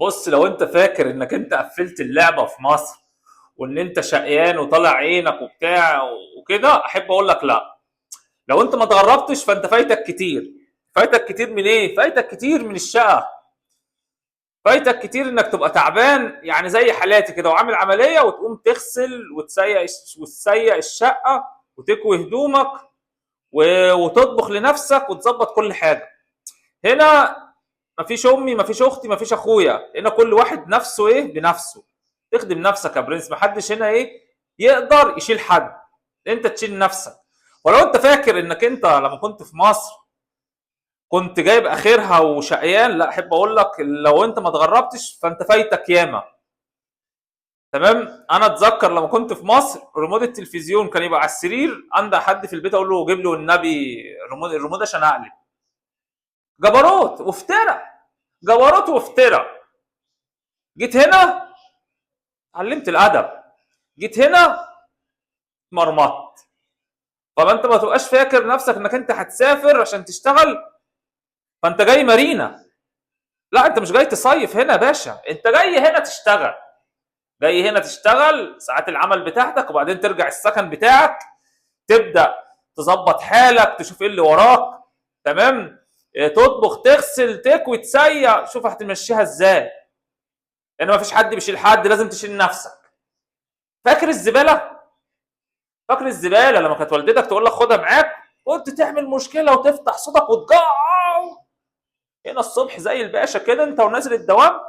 بص، لو انت فاكر انك انت قفلت اللعبة في مصر وان انت شقيان وطالع عينك وبتاع وكده، احب اقول لك لا. لو انت ما اتغربتش فانت فايتك كتير. فايتك كتير من ايه؟ فايتك كتير من الشقة، فايتك كتير انك تبقى تعبان يعني زي حالاتي كده وعامل عملية وتقوم تغسل وتسيق الشقة وتكوي هدومك وتطبخ لنفسك وتظبط كل حاجة. هنا مفيش امي، مفيش اختي، مفيش اخويا، هنا كل واحد نفسه ايه بنفسه. تخدم نفسك يا برنس، محدش هنا ايه يقدر يشيل حد، انت تشيل نفسك. ولو انت فاكر انك انت لما كنت في مصر كنت جايب اخرها وشقيان، لا، احب اقول لك لو انت ما اتغربتش فانت فايتك ياما. تمام؟ انا اتذكر لما كنت في مصر ريموت التلفزيون كان يبقى على السرير، عند حد في البيت اقول له جيب له النبي الريموت عشان اقلب. جبروت وافترى، جبروت وافترى. جيت هنا علمت الادب، جيت هنا مرمطت. طب انت ما تبقاش فاكر نفسك انك انت هتسافر عشان تشتغل فانت جاي مارينا. لا، انت مش جاي تصيف هنا يا باشا، انت جاي هنا تشتغل. جاي هنا تشتغل ساعات العمل بتاعتك، وبعدين ترجع السكن بتاعك، تبدا تظبط حالك، تشوف ايه اللي وراك. تمام؟ تطبخ، تغسل، تكوي، تسيق، شوف هتمشيها ازاي. لان ما فيش حد بيشيل حد، لازم تشيل نفسك. فاكر الزبالة؟ فاكر الزبالة لما كانت والدتك تقول لك خدها معاك، كنت تعمل مشكلة وتفتح صوتك وتجعر. هنا الصبح زي الباشا كده انت ونازل الدوام،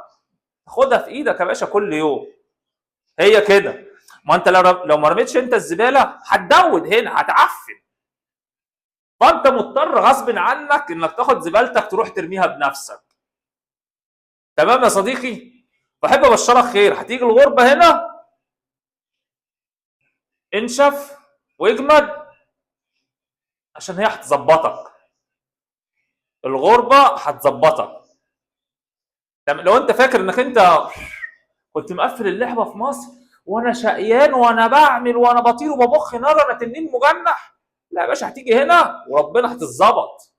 خدها في ايدك يا باشا كل يوم. هي كده. ما انت لو ما رميتش انت الزبالة هتدود هنا، هتعفن. فانت مضطر غصب عنك انك تاخد زبالتك تروح ترميها بنفسك. تمام يا صديقي؟ بحب ابشرك خير، هتيجي الغربة هنا انشف واجمد عشان هي هتظبطك. الغربة هتظبطك. لو انت فاكر انك انت كنت مقفل اللعبة في مصر وانا شقيان وانا بعمل وانا بطير وببخ نار انا تنين مجنح، لا يا باشا، هتيجي هنا وربنا هتتظبط.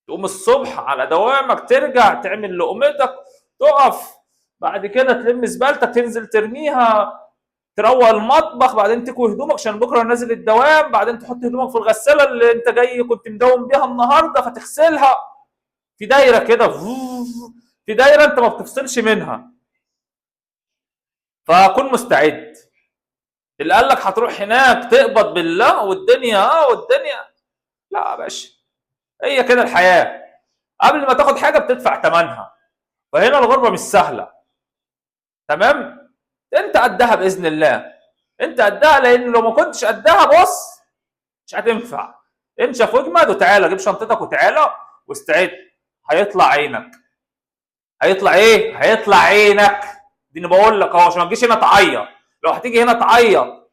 تقوم الصبح على دوامك، ترجع تعمل لقمتك، تقف بعد كده تلم زبالتك، تنزل ترميها، تروق المطبخ، بعدين تكوي هدومك عشان بكره نازل الدوام، بعدين تحط هدومك في الغسالة اللي انت جاي كنت مداوم بيها النهارده فتغسلها. في دايرة كده، في دايرة انت ما بتفصلش منها. فكن مستعد. اللي قال لك هتروح هناك تقبض بالله والدنيا والدنيا، لا يا باشا، هي كده الحياة. قبل ما تاخد حاجة بتدفع ثمنها. فهنا الغربة مش سهلة. تمام؟ انت قدها باذن الله، انت قدها، لان لو ما كنتش قدها بص مش هتنفع. انشف واجمد وتعالى، جيب شنطتك وتعالى واستعد. هيطلع عينك. هيطلع ايه؟ هيطلع عينك. دي انا بقول لك اهو عشان ما تجيش هنا تعيط. لو هتيجي هنا تعيط